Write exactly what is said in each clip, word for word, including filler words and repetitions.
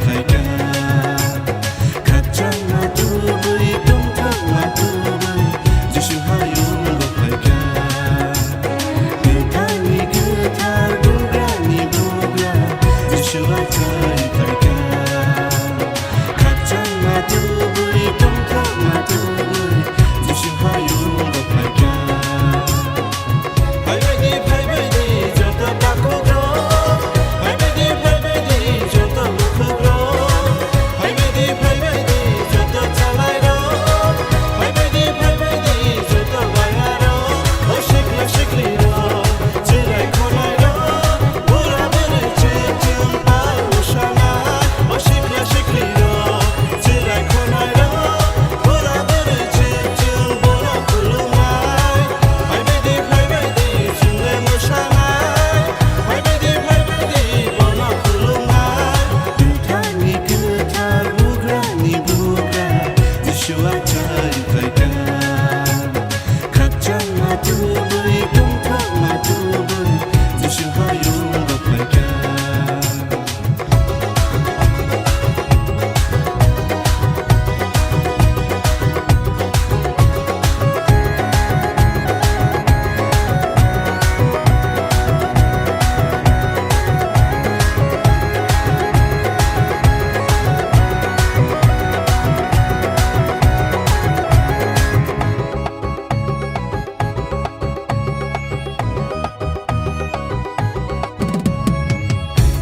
Phaikha, khakchangma tubui, tongthokma tubui, Jisu hayungo phaikha. Bwthani kwthar, bugrani bugra, Jisu achai phaikha. Khakchangma tubui, tongthokma tubui, Jisu hayungo phaikha. Phaibaidi, phaibaidi, joto takhukrok. Phaibaidi, phaibaidi, joto bukhukrok. Phaibaidi, phaibaidi, joto chalairok. Phaibaidi, phaibaidi, joto bayarok. O sikla siklirok, chwrai khonairok. Bura bwrwi chwng chwng pal mosanai. O sikla siklirok, chwrai khonairok. Bura bwrwi chwng chwng bono khulumnai. Phaibaidi, phaibaidi, chwngno mwsanai. Phaibaidi, phaibaidi, bono khulumnai. Bwthani kwthar, bugrani bugra, Jisu achai phaikha. Khakchangma tubui, tongthokma tubui, Jisu hayungo phaikha.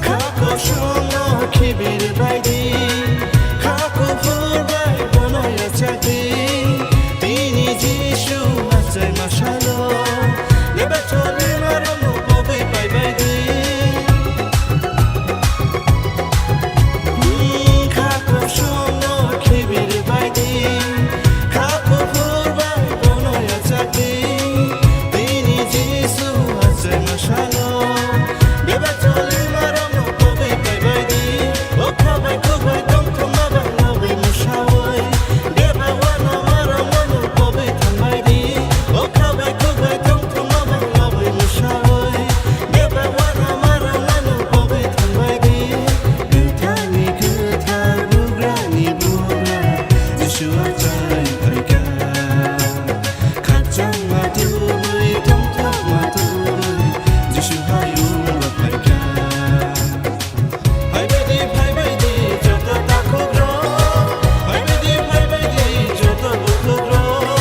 Kha kosongno khibir baidi, kha kuphur bai bono yachadi. Tini Jisu achai masalo, leba choli marokno pogwi paibaidi. Kha kosongno khibir baidi, kha kuphur bai bono yachadi. Tini Jisu achai masalo, beba choli marokno pogwi paibaidi. O khabai khukbai tongthokma bai nogwi mwsawi, beba wano marokno pogwi thangbaidi. O khabai khukbai tongthokma bai nogwi mwsawi, beba wano marokno pogwi thangbaidi. Bwthani kwthar, bugrani bugra, Jisu achai phaikha. Khakchangma tubui, tongthokma tubui, Jisu hayungo phaikha. Phaibaidi, phaibaidi, joto takhukrok. Phaibaidi, phaibaidi, joto bukhukrok.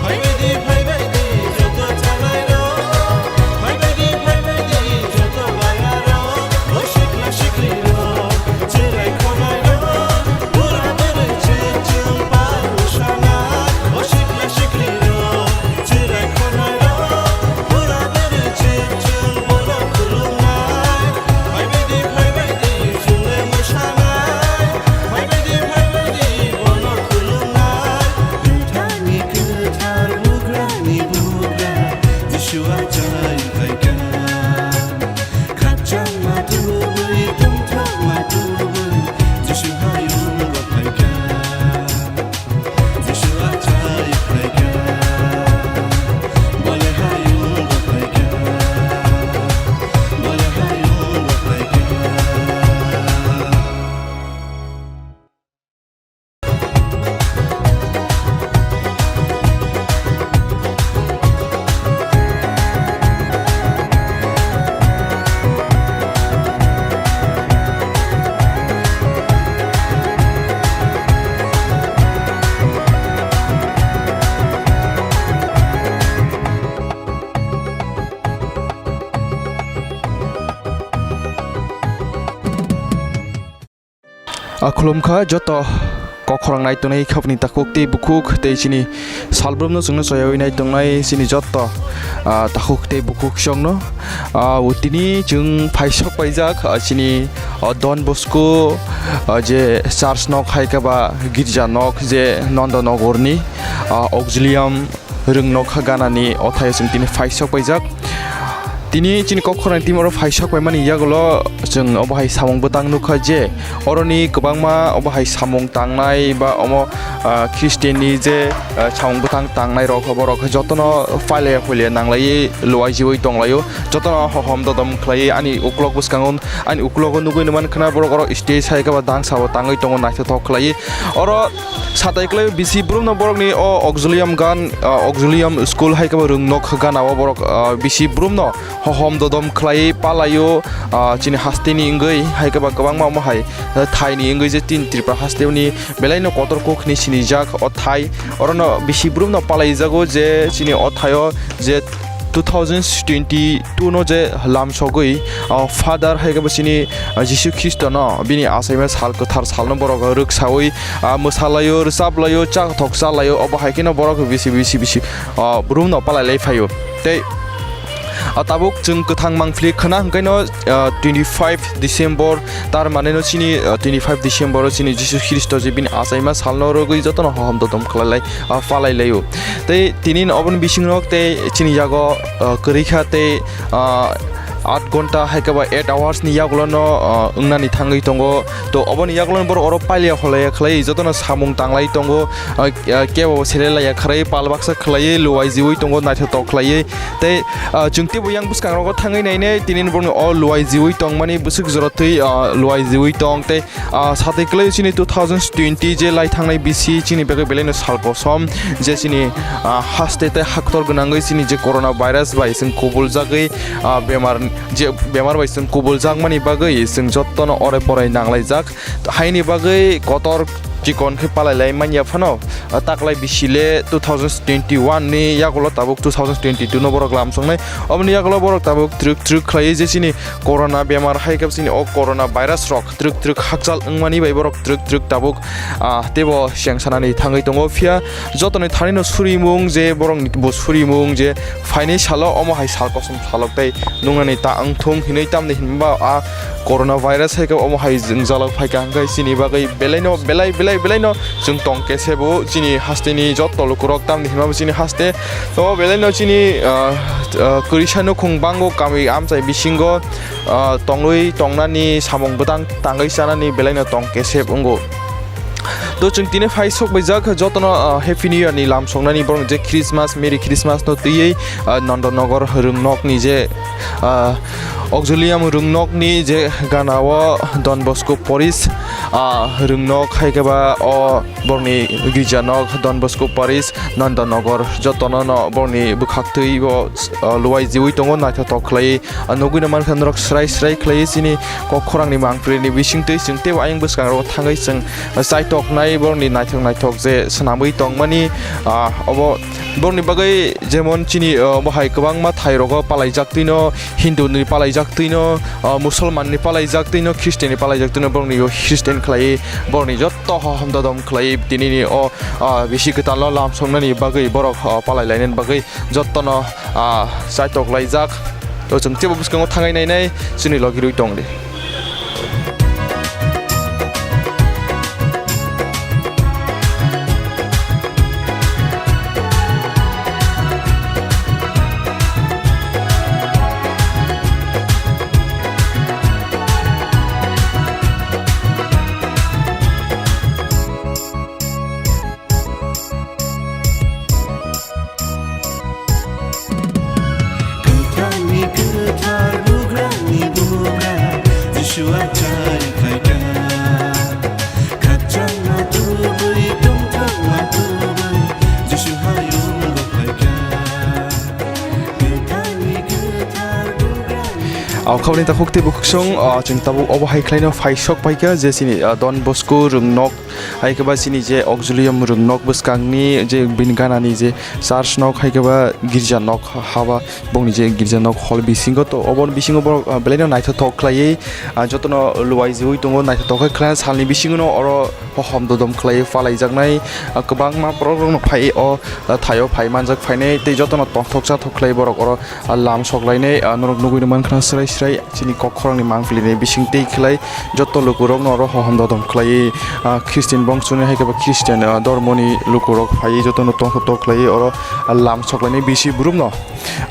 Phaibaidi, phaibaidi, joto chalairok. Phaibaidi, phaibaidi, joto bayarok. O sikla siklirok, chwrai khonairok. Bura bwrwi chwng chwng pal mosanai. O sikla siklirok, chwrai khonairok. Bura bwrwi chwng chwng bono khulumnai. Phaibaidi, phaibaidi, chwngno mwsanai. Phaibaidi, phaibaidi, bono khulumnai. Bwthani kwthar, bugrani bugra, Jisu achai phaikha. Khakchangma tubui, tongthokma tubui, Jisu hayungo phaikha. Jisu achai phaikha, bole hayungo phaikha, bole hayungo phaikha. A khulumkha joto kokrok naitongnai khapni takhuk tei bukhuk tei chini salbrumno chwngno choyawi naitongnai chini joto, ah, takhuk tei bukhuk chwngno. Ah, o tini chwng phaisok paijak, ah, chini, ah, Don Bosco, ah, je church nok hai khe ba girja nok je Nonda Nogorni, ah, auxilium rwngnokha ganani othai chwng tini phaisok paijak. Tini chini kok khorang team oro phai sok paimani yagulo chwng obo hai samung bwtang nukha je oroni kwbangma obo hai samung tangnai ba omo, ah, Christian ni je, ah, samung bwtang tangnai rok, borok jotono pailaya phuilaya nanglaiwi luaijiwi tonglaio, jotono hohom dodom khlaiwi ani uklok bwskango, ani uklogo nugwi numankha borok oro stage hai khe ba dangsa bo tangwi tongo naithothok khlaiwi. Oro satai khlai bisi brumno borokni o auxilium gan, ah, auxilium school hai khe bo rwngnok gana o borok, ah, bisi brumno hohom dodom khlai palaio, ah, chini hasteni wngwi hai khe ba kwbangma omo hai, ah, thaini wngwi je tin Tripura hasteni belaino kotor kok hinwi sinijak o thai. Orono bisi brumno palaijago je chini o thaio je two thousand twenty-two no je lamsogwi, ah, Father hai khe bo chini, ah, Jisu Khristo no bini achaima sal kwthar salno borok rwksawi, ah, mwsalaio, rwchablaio, chathok chalaio, obo hai kheno borok bisi, bisi, bisi, ah, room no palai lai phaio. Tei, ah, tabuk chwng kwthang mangpili khna hwnkhe no, ah, twenty five December, tar mane no chini, ah, twenty five December o chini Jisu Khristo je bini achaima salno rwgwi jotono hohom dodom khlai lai, ah, palai laio. Tei tini no oboni bisingo tei chini yago, ah, kwrwi kha tei, ah, aat ghonta hai khe ba eight hours ni yagulo no, ah, wngnani thangwi tongo. To oboni yagulo no borok oro pailaya pholaya khlai jotono samung tanglai tongo, ah, ah, kebo bo selelaya kharwi pal baksa khlaiwi luaijiwi tongo naithotok khlaiwi. Tei, ah, chwng teibo yang bwskangrogo thangwi nainai tini borokni o luaijiwi tongmani bwswk jora twi, ah, luaijiwi tong tei, ah, satai kwlai chini two thousand twenty je lai thangnai bisi chini bagwi belaino sal kosom je chini, ah, haste tei haktor gwnangwi chini je corona virus bai chwng kubuljagwi, ah, bemar je bemar bai chwng kubuljakmani bagwi chwng jottono ore pore nanglaijak. Haini bagwi kotor chikon khe palai lai manya phano, ah, taklai bisi le two thousand twenty-one ni yagulo tabuk two thousand twenty-two no borok lamsoknai. Oboni yagulo borok tabuk twrwk twrwk khlaiwi je chini corona bemar hai khe chini o corona virus rok twrwk twrwk hakchal wngmani bai borok twrwk twrwk tabuk, ah, teibo chengsanani thangwi tongo. Phiya jotoni thani no surimung je borok bo surimung je phainai salo omo hai sal kosom salok tei nungnani ta wngthung hinwi tamni hinba a corona virus hai khe omo hai jwngjalo phaikha hwnkhe chini bagwi belaino belai belai belaino chwng tong khe sebo chini hasteni jotto lukurok tamni hinba bo chini haste to belaino chini, ah, ah, kwrwisa nukhung bango kami amchai bisingo, ah, tongwi tongnani samung bwtang tangwi chanani belaino tong khe sep wngo. To chwng tini phai sok baijak jotono, ah, Happy New Year ni lamsoknani borok je Christmas, Merry Christmas no twiwi, ah, Nandanagar rwngnokni je, ah, Auxilium rwngnokni je gana o Don Bosco Parish, ah, rwngnok hai khe ba o borokni girja nok Don Bosco Parish Nandanagar jotono no borokni bwkhak twi o, ah, luai jiwi tongo naithothok khlai. Ah, nugwi no mankha norok srai srai khlaiwi chini kok khorangni mangpili ni bisingtwi chwng teibo ayang bwskango thangwi chwng chaitoknai borokni naithok naithok je swnamwi tongmani, ah, obo borokni bagwi jemon chini, ah, bo hai kwbangma thai rogo palaijak twino, Hindu ni palaijak twino, ah, Musulman ni palaijak twino, Christian ni palaijak twino, borokni bo Christian khlaiwi borokni jotto hohom dodom khlaiwi tinini o, ah, bisi kwtal no lamsoknani bagwi borok, ah, palai lainani bagwi jottono, ah, chaitok laijak. To chwng teibo bwskango thangai nainai chini logi rwi tong di. Kwthangni kwthar bugrani bugra Jisua chari khaikha. Khakchangma tubui tongthokma tubui Jisu hayungo phaikha. Kwthangni kwthar bugrani Aw khaboni takhuk tei bukhuk song, ah, chwng tabuk obo hai khlaino phai sok paikha je chini, ah, Don Bosco rwngnok hai khe ba chini je Auxilium rwngnok bwskangni je bini ganani je church nok hai khe ba girja nok haba bongni je girja nok hall bisingo to oboni bisingo borok, ah, belaino naithothok khlaiwi, ah, jotono luai jiwi tongo naithothok khe khlai salni bisingono oro hohom dodom khlaiwi palaijaknai, ah, kwbangma borok rokno phai o, ah, thaio phai manjak phainai tei jotono tongthok chathok khlai borok oro, ah, lam sok lainai, ah, norok nugwi mankha srai srai. Chini kok khorangni mangpili ni bising tei khlai jotto lukurokno oro hohom dodom khlaiwi, ah, Christian bongsoni hai khe ba Christian, ah, dormoni lukurok phaiwi jotono tongthok khlaiwi oro, ah, lam sok lainai bisi borokno.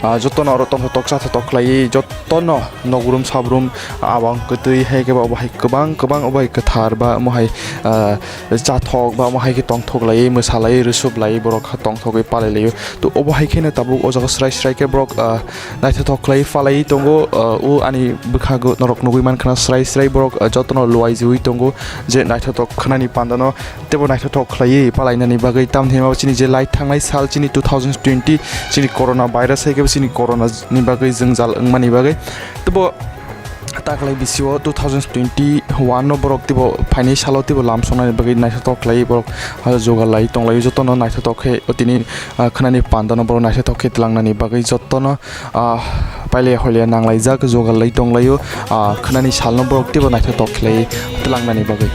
Ah, jotono oro tongthotok chathotok khlaiwi jotono nokrum sabrum abang kwtwi hai khe ba obo hai kwbang kwbang obo hai kwthar ba omo hai, ah, chathok ba omo hai khe tongthok laiwi mwsa laiwi rwswp laiwi borok kha tongthogwi palai laio. To obo hai kheno tabuk o jaga srai srai khe borok, ah, naithothok khlaiwi palaiwi tongo, ah, o ani bwkhago norok nugwi mankha na srai srai borok, ah, jotono luaijiwi tongo je naithothok khnani pandano. Teibo naithothok khlaiwi palainani bagwi, tamni hwnba chini je lai thangnai sal chini two thousand twenty chini corona virus hai khe chini corona ni bagwi jwngjal wngmani bagwi. Teibo taklai bisio two thousand twenty-one no borok teibo phainai salo teibo lam songnani bagwi naithothok khlaiwi borok, ah, jogal lai tonglaio. Jotono naithothok khe o tini, ah, khnani pandano borok naithothok khe tlangnani bagwi jotono, ah, pailaya hoilaya nanglaijak jogal lai tonglaio, ah, khnani salno borok teibo naithothok khlai tlangnani bagwi.